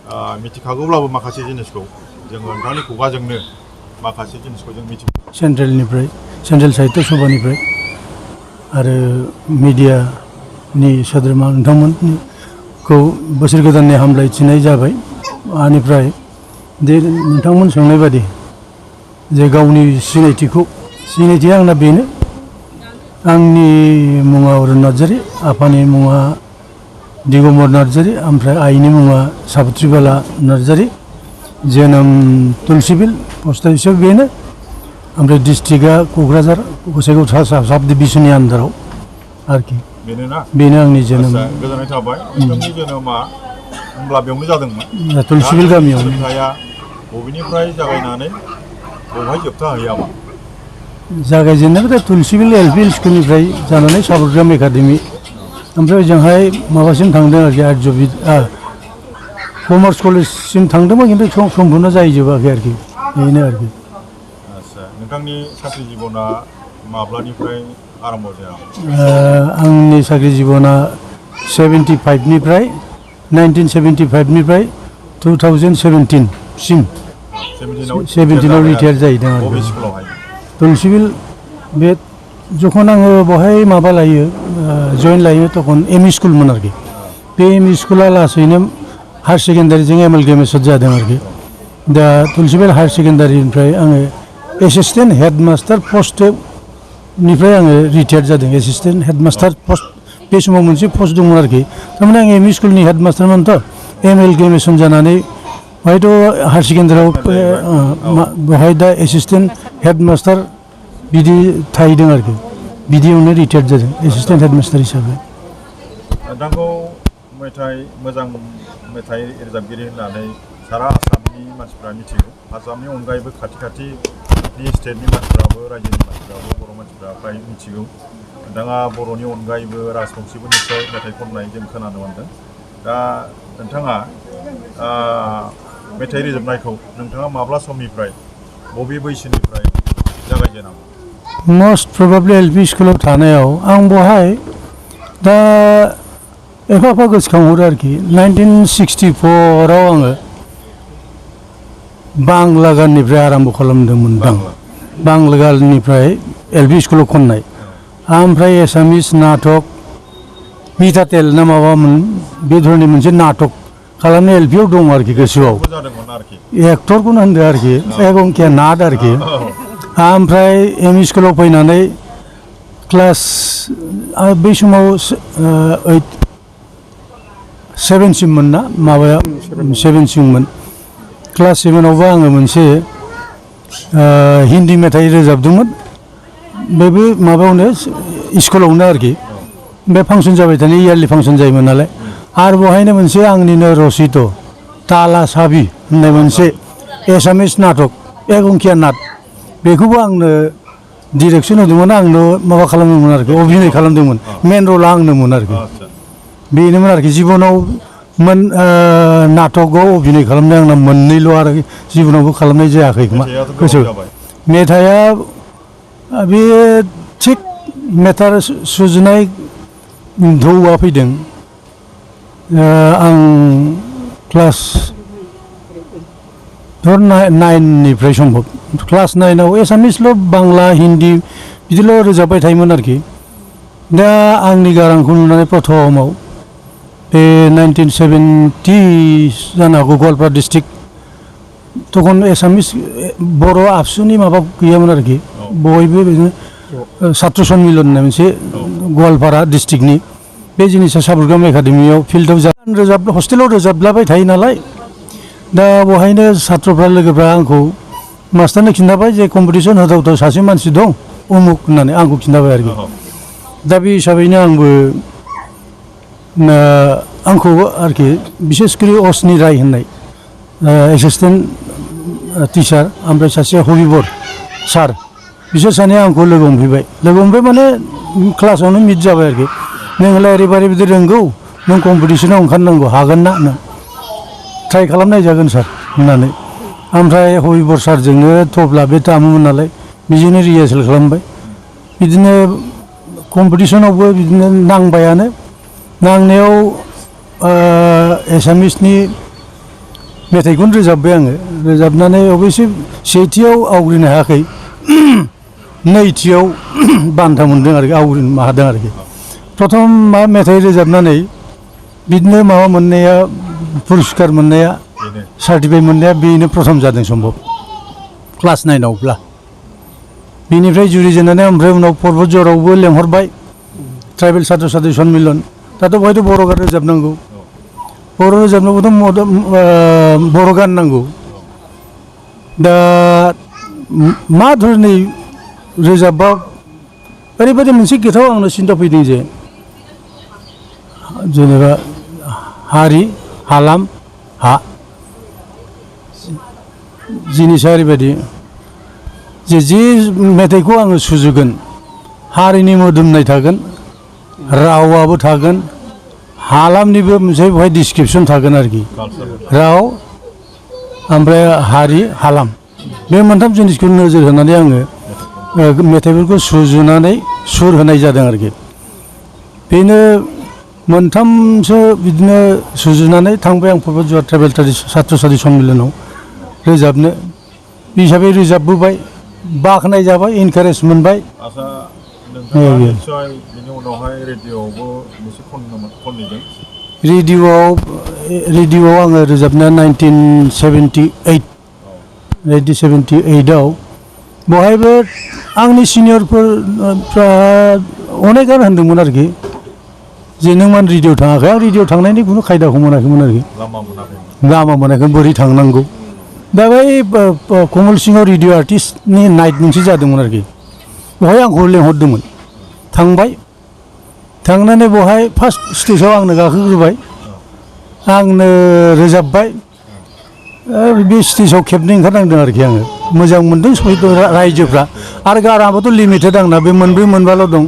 मिथिखागौब्लाबो माखासे जिनिसखौ जोङो नोंथांनि खुगाजोंनो माखासे जिनिसखौ जों मिथिगौ सेन्ट्रेल साहित्य सभानिफ्राय आरो मिडियानि सोद्रोमा नोंथांमोनखौ बोसोर गोदाननि हामलायथिनाय जाबाय आनिफ्राय जे नोंथांमोन सोंनाय बादि जे गावनि सिनायथिया आंना बेनो आंनि मुङा अरुण नार्जारी आफानि मुङा दिगम्बर नार्जारी ओमफ्राय आइनि मुङा साबित्रिबाला नार्जारी जोनोम तुलसीबिल पस्ट अफिसा बेनो ओमफ्राय डिस्ट्रिक्टआ क'क्राझार गसाइगाव साब डिभिजननि आन्दाराव आरोखि बेनो आंनि जोनोम गोजोननाय थाबाय नोंथांनि जोनोमा होमब्ला बेयावनो जादोंमोन तुलसीबिल गामियाव सोलोंथाइया बबेनिफ्राय जागायनानै बबेहाय जोबथा हैयामोन जागायजेननायनिफ्राय तुलसीबिल एलपि स्कुलनिफ्राय जानानै साबरग्राम एकाडेमि ओमफ्राय ओजोंहाय माबासिम थांदों आरोखि आर्य कमार्स कलेजसिम थांदोंमोन खिन्थु सम्पुर्ण जाहैजोबाखै आरोखि बेनो आरोखि आदसा नोंथांनि साख्रि जिबना माब्लानिफ्राय आरम्भ जाया आंनि साख्रि जिबना 75निफ्राय 1975निफ्राय 2017 सिम 17आव रिटायार जाहैदों आरो तुलसीबिल बे जखन आङो बहाय माबा लायो जइन लायो तखन एमइ स्कुलमोन आरोखि बे एमइ स्कुला लासैनो हायार सेकेन्डारिजों एमालगेमेसन जादों आरोखि दा तुलसीबिल हायार सेकेन्डारिनिफ्राय आङो एसिस्टेन्ट हेडमास्टार पस्टनिफ्राय आङो रिटायार जादों एसिस्टेन्ट हेडमास्टार पस्ट बे समाव मोनसे पस्ट दंमोन आरोखि थारमाने आं एमइ स्कुलनि हेडमास्टारमोनथ' एमालगेमेसन जानानै हयथ' हायार सेकेन्डारियाव बेवहाय दा एसिस्टेन्ट हेडमास्टार बिदि थाहैदों आरोखि बिदियावनो रिटायार जादों एसिस्टेन्ट हेडमास्टार हिसाबै नोंथांखौ मोजां मेथाइ रोजाबगिरि होननानै सारा आसामनि मानसिफ्रा मिथिगौ आसामनि अनगायैबो खाथि स्टेटनि मानसिफ्राबो रायजोनि मानसिफ्राबो बर' मानसिफ्रा फ्राय मिथिगौ नोंथाङा बर'नि अनगायैबो राजबंशीफोरनिफ्राय मेथाइ खननाय जों खोनानो मोनदों दा नोंथाङा मेथाइ रोजाबनायखौ नोंथाङा माब्ला समनिफ्राय बबे बैसोनिफ्राय जागायजेनांगौ मस्ट प्रबाबलि एलपि स्कुलाव थानायाव आं बहाय दा एफा गोसोखांहरो आरोखि 1964आव आङो बांला गाननिफ्राय आराम्भ खालामदोंमोन बांला गाननिफ्राय एलपि स्कुलाव खननाय ओमफ्राय एसामिस नाटक मितातेल ना माबामोन बे धरननि मोनसे नाटक खालामनाय एलपिआव दं आरोखि गोसोआव एक्टरखौनो होनदों आरोखि एगंकिया नाट आरोखि ओमफ्राय एमइ स्कुलाव फैनानै क्लास बै समाव 7सिममोन ना माबाया 7सिममोन क्लास 7आवबो आङो मोनसे हिन्दी मेथाइ रोजाबदोंमोन बेबो माबायावनो स्कुलावनो आरोखि बे फांसन जाबाय थानाय इयारलि फांसन जायोमोन नालाय आरो बहायनो मोनसे आंनिनो रचित ताला साबि होननाय मोनसे एसामिस नाटक एगंकिया नाट बेखौबो आंनो डिरेक्सन होदोंमोन आंनो माबा खालामदोंमोन आरोखि अभिनय खालामदोंमोन मेन रला आंनोमोन आरोखि बेनोमोन आरोखि जिबनाव नाटकआव अभिनय खालामनाय आंना मोननैल' आरो जिबनावबो खालामनाय जायाखै गोसो मेथाइआ बे थिग मेथाइ सुजुनाय धौआ फैदों आं क्लास 9निफ्राय सम्भब क्लास 9आव एसामिसल' बांला हिन्दी बिदिल' रोजाबबाय थायोमोन आरोखि दा आंनि गारांखौ नुनानै प्रथमाव बे 1970 जानो हागौ गवालपारा डिस्ट्रिक्ट तखन एसामिस बर' आबसुनि माबा गैयामोन आरोखि बयबो बिदिनो सात्र सन्मिलन होननाय मोनसे गवालपारा डिस्ट्रिक्टनि बे जिनिसा साबरग्राम एकाडेमियाव फिल्डआव हस्टेलाव रोजाबलाबाय थायो नालाय दा बहायनो सात्रफ्रा लोगोफ्रा आंखौ मास्टारनो खिन्थाबाय जे कम्पिटिसन होथावथाव सासे मानसि दं उमुक होननानै आंखौ खिन्थाबाय आरोखि दा बे हिसाबैनो आंबो आंखौ आरोखि बिसेसकरि असनि राय होननाय एसिस्टेन्ट टिचार ओमफ्राय सासे हबिबर सार बिसोर सानैया आंखौ लोगो हमफैबाय माने क्लासावनो मिट जाबाय आरोखि नोंलाय ओरैबायदि रोंगौ नों कम्पिटिसनाव ओंखारनांगौ हागोन ना नों ट्राइ खालामनाय जागोन सार होननानै ओमफ्राय हबिबर सारजोंनो तबला बे दामोमोन नालाय बिजोंनो रिहार्सेल खालामबाय बिदिनो कम्पिटिसनावबो बिदिनो नांबायानो नांनायाव एसामिसनि मेथाइखौनो रोजाबबाय आङो रोजाबनानै अबयसे सेथियाव आवग्रिनो हायाखै नैथियाव बान्था मोनदों आरोखि आवग्रिनो हादों आरोखि प्रथम मा मेथाइ रोजाबनानै बिदिनो माबा मोननाया पुरस्कार मोननाया बेनो सार्टिफिकेट मोननाया बेनो प्रथम जादों सम्भब क्लास 9आवब्ला बेनिफ्राय जुरिजेननानै ओमफ्राय उनाव पर्बत जरावबो लेंहरबाय ट्राइबेल सात्र साथ्रि सन्मिलन दाथ' बहायथ' बर' गान रोजाबनांगौ बर' रोजाबनांगौथ' बर' गान नांगौ दा मा धरनै रोजाबबा ओरैबायदि मोनसे गिथाव आंनो सिन्था फैदों जे जेनेबा हारि हालाम हा जिनिसा ओरैबायदि जे मेथाइखौ आङो सुजुगोन हारिनि मोदोमनाय थागोन रावाबो थागोन हालामनिबो मोनसे बेवहाय डिसक्रिपसन थागोन आरोखि राव ओमफ्राय हारि हालाम बे मोनथाम जिनिसखौ नोजोर होनानै आङो मेथाइफोरखौ सुजुनानै सुर होनाय जादों आरोखि बेनो मोनथामसो बिदिनो सुजुनानै थांबाय आं पर्बत जरा ट्राइबेल सात्र साथ्रि सन्मिलनाव रोजाबनो बे हिसाबै रोजाबबोबाय बाख्नाय जाबाय इनकारेज मोनबाय आसा नोंथाङा निस्सय बिनि उनावहाय रेडिअ'आवबो मोनसे खनहैदों रेडिअ'आव आङो रोजाबनाया 1978आव बहायबो आंनि सिनियरफोरा अनेकआनो होनदोंमोन आरोखि जे नों मानो रेडिअ'आव थाङाखै आं रेडिअ'आव थांनायनि खुनु खायदाखौ मोनाखैमोन आरोखि लामा मोनाखै बोरै थांनांगौ दा बै कमल सिंहआव रेडिअ' आर्टिस्टनि नाइट मोनसे जादोंमोन आरोखि बेवहाय आंखौ लेंहरदोंमोन थांबाय थांनानै बेवहाय फार्स्ट स्टेजाव आंनो गाखोग्रोबाय आंनो रोजाबबाय बे स्टेजाव खेबनै ओंखारनांदों आरोखि आङो मोजां मोनदों सयथ' रायजोफ्रा आरो गाराङाबोथ' लिमिटेड आंना बे मोनब्रै मोनबाल' दं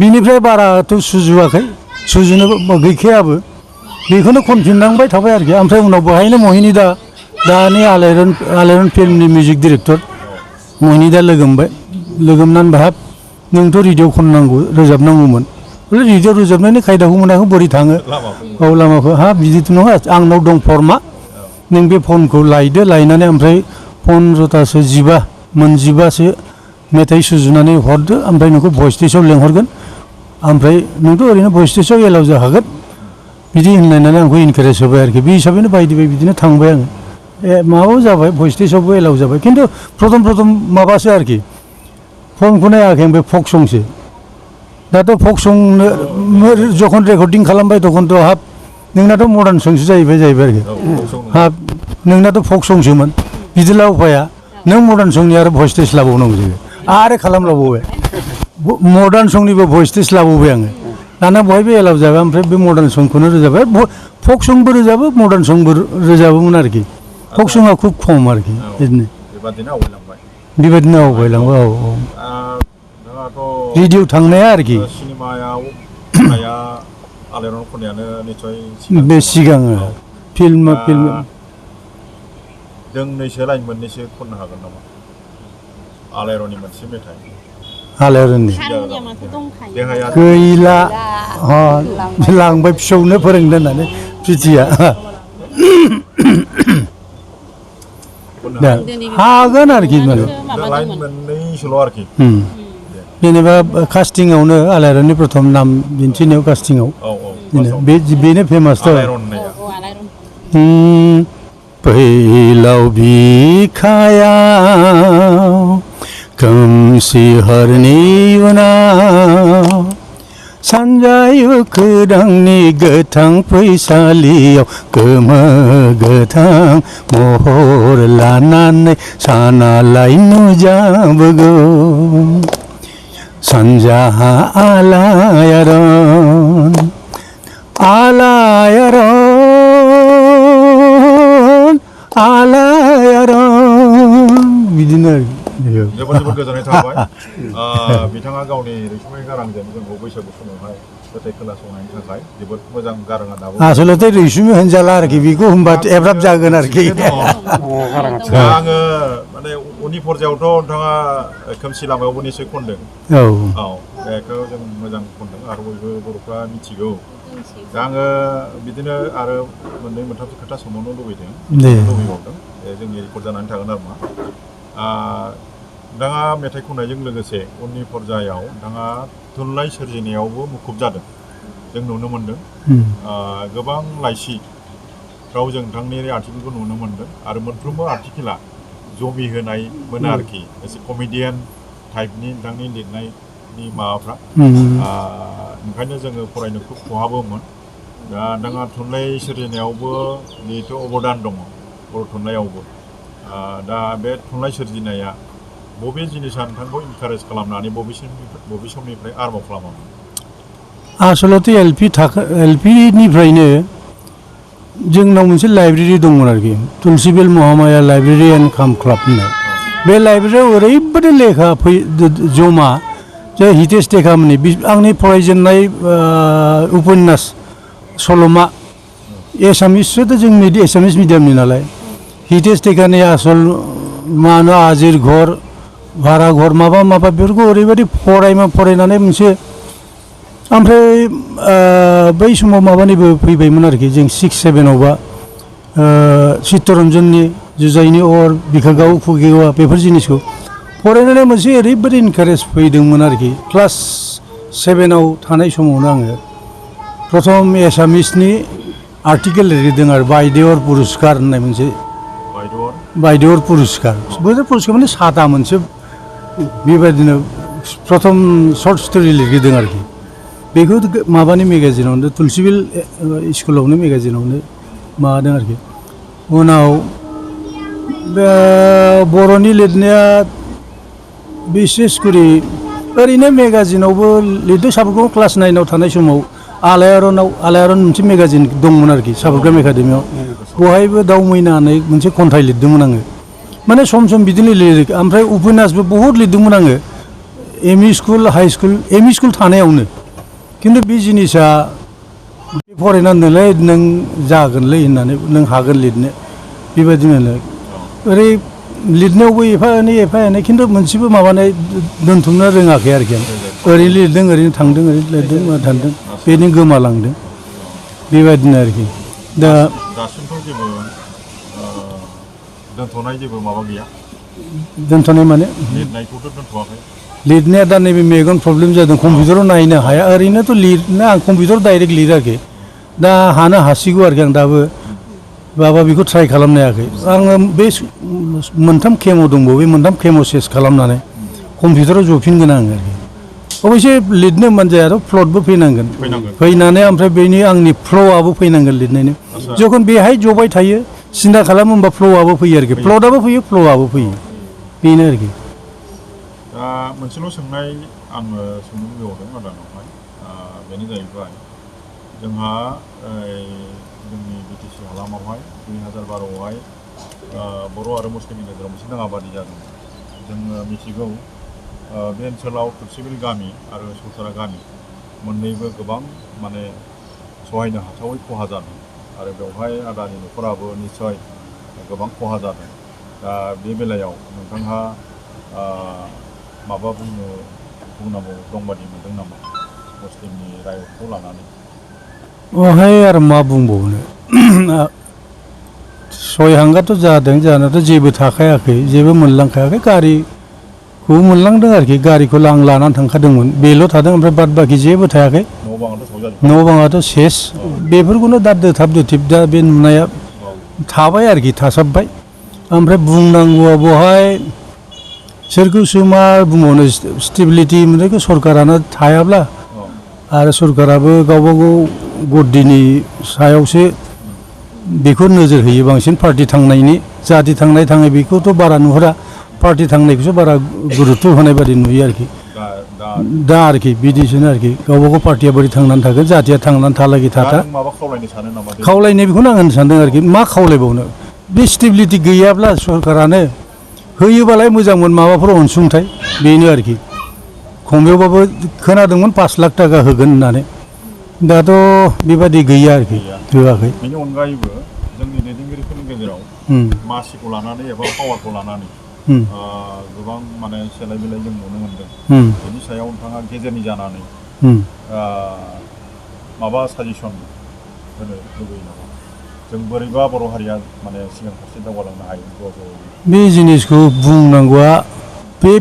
बिनिफ्राय बाराथ' सुजुवाखै सुजुनो गैखायाबो बेखौनो खनफिननांबाय थाबाय आरोखि ओमफ्राय उनाव बेवहायनो महिनी दानि आलायारन फिल्मनि मिउजिक डिरेक्टर महिनी दा लोगो मोननानै बाहाब नोंथ' रेडिअ' खननांगौ रोजाबनांगौमोन रेडिअ' रोजाबनायनि खायदाखौ मोनाखै बोरै थाङो औ लामाखौ हा बिदिथ' नङा आंनाव दं फर्मा नों बे फर्मखौ लायदो लायनानै ओमफ्राय 15थासो 18सो मेथाइ सुजुनानै हरदो ओमफ्राय नोंखौ भइस टेस्टआव लेंहरगोन ओमफ्राय नोंथ' ओरैनो भइस टेस्टआव एलाउ जाखागोन बिदि होनलायनानै आंखौ इनकारेज होबाय आरोखि बे हिसाबैनो बायदि बिदिनो थांबाय आङो माबाबो जाबाय भइस टेस्टआवबो एलाउ जाबाय खिन्थु प्रथम माबासो आरोखि फर्मखौ नायाखै आं बे फक संसो दाथ' फक संनो जखन रेकर्डिं खालामबाय तखनथ' हाब नोंनाथ' मडार्न संसो जाहैबाय आरोखि हाब नोंनाथ' फक संसोमोन बिदिला उफाया नों मडार्न संनि आरो भइस टेस्ट लाबावनांगौ जायो आरो खालामलाबावबाय मडार्न संनिबो भइस टेस्ट लाबावबाय आङो दाना बहायबो एलाउ जाबाय ओमफ्राय बे मडार्न संखौनो रोजाबाय फक संबो रोजाबो मडार्न संबो रोजाबोमोन आरोखि फक सङा खुब खम आरोखि बिदिनो बेबायदिनो आवगायलांबाय औ रेडिअ' थांनाया आरोखि सिनेमायाव आलायारन खननायानो निस्सय बे सिगां फिल्म दोंनैसो लाइन मोननैसो खननो हागोन नामा आलायारननि मोनसे मेथाइ आलायारननि देहाया गैला लांबाय फिसौनो फोरोंदों होननानै प्रिथिया हागोन आरोखि लाइन मोननैसोल' आरोखि जेनेबा कास्टिंआवनो आलायारननि प्रथम नाम दिन्थिनायाव कास्टिंआव बेनो फेमासथ' फैलाव बिखायाव खोमसि हरनि उनाव सानजायो खोरांनि गोथां फैसालियाव गोमो गोथां महर लानानै सानालाय नुजाबोगौ सानजाहा आलायारन बिदिनो जोबोद गोजोननाय थाबाय बिथाङा गावनि रैसुमै गारांजों जोंखौ बैसागु समावहाय मेथाइ खोनासंनायनि थाखाय जोबोद मोजां गाराङा दाबो आसलथे रैसुमै होनजाला आरोखि बेखौ होनबा एब्राब जागोन आरोखि आङो माने उननि पर्यायावथ' नोंथाङा खोमसि लामायावबो निस्सय खनदों औ बेखौ जों मोजां खनदों आरो बयबो बर'फ्रा मिथिगौ दा आङो बिदिनो आरो मोननै मोनथामसो खोथा सोंबावनो लुबैदों दे लुबैबावदों जोंनि रेकर्ड जानानै थागोन आरो मा नोंथाङा मेथाइ खननायजों लोगोसे उननि पर्यायाव नोंथाङा थुनलाइ सोरजिनायावबो मुखुब जादों जों नुनो मोन्दों गोबां लाइसिफ्राव जों नोंथांनि आर्टिकेलखौ नुनो मोन्दों आरो मोनफ्रोमबो आर्टिकेला जमि होनाय मोनो आरोखि एसे कमेडियान टाइपनि नोंथांनि लिरनायनि माबाफ्रा ओंखायनो जोङो फरायनो खुब खहाबोमोन दा नोंथाङा थुनलाइ सोरजिनायावबो जिहेथु अबदान दङ बर' थुनलाइयावबो दा बे थुनलाइ सोरजिनाया बबे जिनिसा नोंथांखौ इनकारेज खालामनानै बबे समनिफ्राय आरम्भ खालामामोन आसलथे एलपिनिफ्रायनो जोंनाव मोनसे लाइब्रेरि दंमोन आरोखि तुलसिबिल महामाया लाइब्रेरि एन्ड काम क्लाब होननाय बे लाइब्रेरियाव ओरैबायदि लेखा जमा जे हितेश टेकामोननि आंनि फरायजेननाय उपन्यास सल'मा एसामिससोथ' जों एसामिस मिडियामनि नालाय हितेश टेकानि आसल मा होनो आजिर घर भारा घर माबा बेफोरखौ ओरैबायदि फरायनानै मोनसे ओमफ्राय बै समाव माबानिबो फैबायमोन आरोखि जों 6-7आवबा चित्तरन्जननि जुजाइनि अर बिखागाव खुगेवा बेफोर जिनिसखौ फरायनानै मोनसे ओरैबायदि इनकारेज फैदोंमोन आरोखि क्लास 7आव थानाय समावनो आङो प्रथम एसामिसनि आर्टिकेल लिरदों आरो बायदेवर पुरस्कार होननाय मोनसे बायदेवर पुरस्कार माने सादा मोनसे बेबायदिनो प्रथम सर्ट स्ट'रि लिरगिरदों आरोखि बेखौ माबानि मेगाजिनावनो तुलसिबिल स्कुलावनो मेगाजिनावनो माबादों आरोखि उनाव बर'नि लिरनाया बिसेस करि ओरैनो मेगाजिनावबो लिरदों साबरगाव क्लास 9आव थानाय समाव आलायारन मोनसे मेगाजिन दंमोन आरोखि साबरगाम एकाडेमियाव बहायबो दाउ मैना होननाय मोनसे खन्थाइ लिरदोंमोन आङो माने सम बिदिनो लिरो ओमफ्राय उपन्यासबो बहुद लिरदोंमोन आङो M E school high school M E school थानायावनो खिन्थु बे जिनिसा फरायनानैलाय नों जागोनलै होननानै नों हागोन लिरनो बेबायदिनो ओरै लिरनायावबो एफा एनै खिन्थु मोनसेबो माबानाय दोनथुमनो रोङाखै आरोखि आं ओरैनो लिरदों ओरैनो थांदों ओरैनो लिरदों थांदों बेनो गोमालांदों बेबायदिनो आरोखि दा दासिमथ' जेबो दोनथ'नाय जेबो माबा गैया दोनथ'नाय माने लिरनायखौथ' दोनथ'वाखै लिरनाया दा नैबे मेगन प्रब्लेम जादों कम्पिउटाराव नायनो हाया ओरैनोथ' लिरनो आं कम्पिउटाराव डाइरेक्ट लिराखै दा हानो हासिगौ आरोखि आं दाबो माबा बेखौ ट्राइ खालामनो हायाखै आङो बे मोनथाम केम' दंबावो बे मोनथाम केम' सेस खालामनानै कम्पिउटाराव जफिनगोन आङो आरोखि अबयसे लिरनो मोनजाया आरो फ्लटबो फैनांगोन फैनानै ओमफ्राय बेनि आंनि फ्ल'आबो फैनांगोन लिरनायनि जखन बेहाय जबाय थायो सिन्था खालामो होमबा फ्ल'आबो फैयो आरोखि फ्लटआबो फैयो फ्ल'आबो फैयो बेनो आरोखि दा मोनसेल' सोंनाय आङो सोंनो लुबैबावदों आदानावहाय बेनो जाहैबाय जोंहा जोंनि बिटिसि हालामावहाय 2012आवहाय बर' आरो मुस्लिमनि गेजेराव मोनसे दाङाबादि जादों जोङो मिथिगौ बे ओनसोलाव तुलसिबिल गामि आरो सौसारा गामि मोननैबो गोबां माने सहायनो हाथावै खहा जादों आरो बेवहाय आदानि न'खराबो निस्सय गोबां खहा जादों दा बे बेलायाव नोंथांहा माबा बुंनांगौ दंबादि मोनदों नामा मुस्लिमनि रायखौ लानानै बेवहाय आरो मा बुंबावनो सयहांगाथ' जादों जानायाथ' जेबो थाखायाखै जेबो मोनलांखायाखै गारिखौ मोनलांदों आरोखि गारिखौ आं लानानै थांखादोंमोन बेल' थादों ओमफ्राय बाद बाखि जेबो थायाखै न' बाङाथ' सेस बेफोरखौनो दा दोथाब दोथिब दा बे नुनाया थाबाय आरोखि थासाबबाय ओमफ्राय बुंनांगौआ बहाय सोरखौसो मा बुंबावनो स्टेबिलिटि मोननायखौ सरकारानो थायाब्ला आरो सरकाराबो गावबा गाव गद्दिनि सायावसो बेखौ नोजोर होयो बांसिन पार्टि थांनायनि जाति थांनाय थाङै बेखौथ' बारा नुहुरा पार्टि थांनायखौसो बारा गुरुत्व होनाय बादि नुयो आरोखि दा आरोखि बिदिसोनो आरोखि गावबा गाव पार्टिया बोरै थांनानै थागोन जातिया थांनानै थालागि थाथा खावलायनाय बेखौनो आं होननो सानदों आरोखि मा खावलायबावनो बे स्टेबिलिटि गैयाब्ला सरकारानो होयोबालाय मोजांमोन माबाफोर अनसुंथाइ बेनो आरोखि खमैबाबो खोनादोंमोन 5 लाख थाखा होगोन होननानै दाथ' बेबादि गैया आरोखि होआखै बेनि अनगायैबो जोंनि दैदेनगिरिफोरनि गेजेराव मासिखौ लानानै एबा पावारखौ लानानै गोबां माने सेलाय बिलाय जों नुनो मोनदों बेनि सायाव नोंथाङा गेजेरनि जानानै माबा साजेसन होनो लुबैयो नामा जों बोरैबा बर' हारिया माने सिगां फारसे दावगालांनो हायो ज' ज'? बे जिनिसखौ बुंनांगौआ बे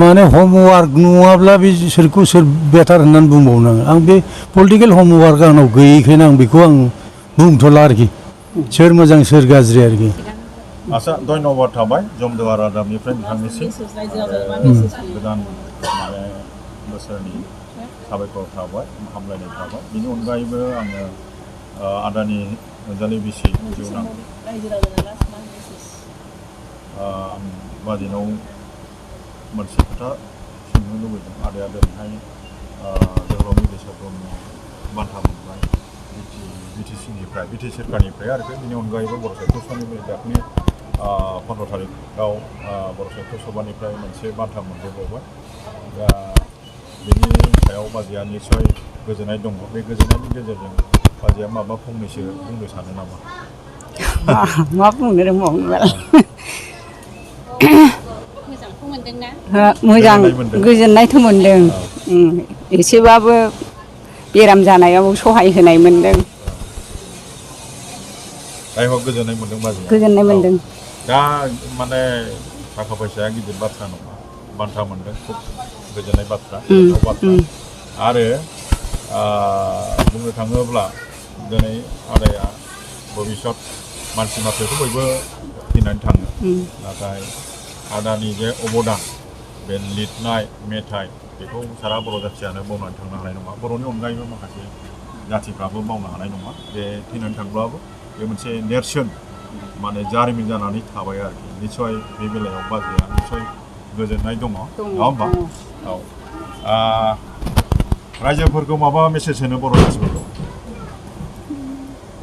माने हमवार्क नङाब्ला बे सोरखौ सोर बेटार होननानै बुंबावनो आं बे पलिटिकेल हमवार्क आंनाव गैयैखायनो आं बेखौ आं बुंथ'ला आरोखि सोर मोजां सोर गाज्रि आरोखि आसा धन्यबाद थाबाय जमदुवार रादाबनिफ्राय बिथांनिसिम गोदान माने बोसोरनि साबायखर थाबाय हामलायनाय थाबाय बिनि अनगायैबो आङो आदानि अनजालि बिसि जिउनां आं बादिनाव मोनसे खोथा सोंनो लुबैदों आदाया दिनैहाय जोहोलाव नीलेश्वर ब्रह्म बान्था मोनबाय बिटिसिनिफ्राय बिटि सोरखारनिफ्राय आरो बिनि अनगायैबो बर' साहित्य सभानि दाखलि 15 तारिखआव बर' साहित्य सभानिफ्राय मोनसे बान्था मोनबावबाय दा बेनि सायाव बाजैया निस्सय गोजोननाय दङ बे गोजोननायनि गेजेरजों बाजैया माबा फंनैसो बुंनो सानो नामा? मा बुंनो रोंबावनो मोजां गोजोननायथ' मोनदों एसेबाबो बेराम जानायाव सहाय होनाय मोनदों जायहक गोजोननाय मोनदों बाजैया गोजोननाय मोनदों दा माने थाखा फैसाया गिदिर बाथ्रा नङा बान्था मोनदों खुब गोजोननाय बाथ्रा आरो बुंनो थाङोब्ला दिनै आदाया भबिष्यत मानसि माथोखौ बयबो फैनानै थाङो नाथाय आदानि जे अबदान बे लिरनाय मेथाइ बेखौ सारा बर' जाथियानो मावनानै थांनो हानाय नङा बर'नि अनगायैबो माखासे जाथिफ्राबो मावनो हानाय नङा बे थैनानै थांब्लाबो बे मोनसे नेरसोन माने जारिमिन जानानै थाबाय आरोखि निस्सय बे बेलायाव बाजैया निस्सय गोजोननाय दङ नङा होमबा औ रायजोफोरखौ माबा मेसेज होनो बर' जाथिफोरखौ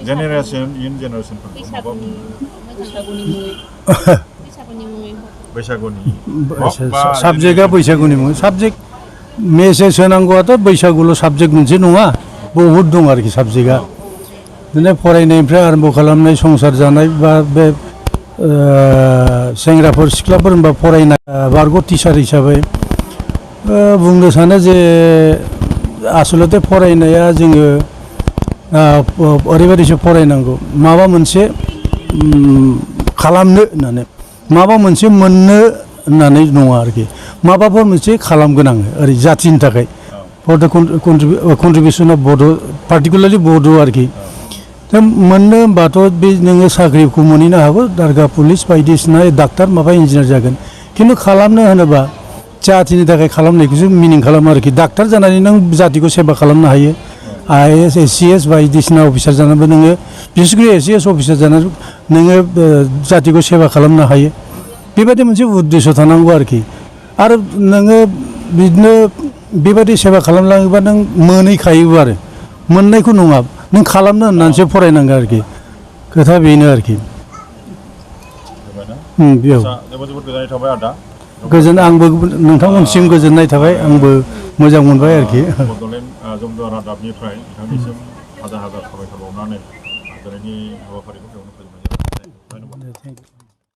जेनेरेसन इन जेनेरेसनफोरखौ माबा बैसागुनि साबजेक्टआ बैसागुनि मुङै साबजेक्ट मेसेज होनांगौआथ' बैसागुल' साबजेक्ट मोनसे नङा बहुद दं आरोखि साबजेक्टआ बिदिनो फरायनायनिफ्राय आरम्भ खालामनाय संसार जानाय बा बे सेंग्राफोर सिख्लाफोर होनबा फरायनाय बारग' टिचार हिसाबै बुंनो सानो जे आसलते फरायनाया जोङो ओरैबायदिसो फरायनांगौ माबा मोनसे खालामनो होननानै माबा मोनसे मोननो होननानै नङा आरोखि माबाफोर मोनसे खालामगोन आङो ओरै जाथिनि थाखाय फर दा कन्ट्रिबिउसन अफ बड' पार्टिकुलारलि बड' आरोखि दा मोननो होनबाथ' बे नोङो साख्रिखौ मोनहैनो हागौ दारगा पुलिस बायदिसिना डाक्टार माबा इन्जिनियार जागोन खिन्थु खालामनो होनोबा जाथिनि थाखाय खालामनायखौसो मिनिं खालामो आरोखि डाक्टार जानानै नों जातिखौ सेबा खालामनो हायो IAS SCS बायदिसिना अफिसार जानानैबो नोङो बिसेसकरि SCS अफिसार जानानै नोङो जातिखौ सेबा खालामनो हायो बेबायदि मोनसे उद्देश्य थानांगौ आरोखि आरो नोङो बिदिनो बेबायदि सेबा खालामलाङोबा नों मोनहैखायोबो आरो मोननायखौ नङा नों खालामनो होननानैसो फरायनांगौ आरोखि खोथा बेनो आरोखि बेयाव जोबोद गोजोननाय थाबाय आदा गोजोन आंबो नोंथांमोनसिम गोजोननाय थाबाय आंबो मोजां मोनबाय आरोखि बड'लेण्ड जमदुवार रादाबनिफ्राय बिथांनिसिम हाजार हाजार साबायखर बावनानै दिनैनि हाबाफारिखौ बेयावनो फोजोबनाय जाबाय।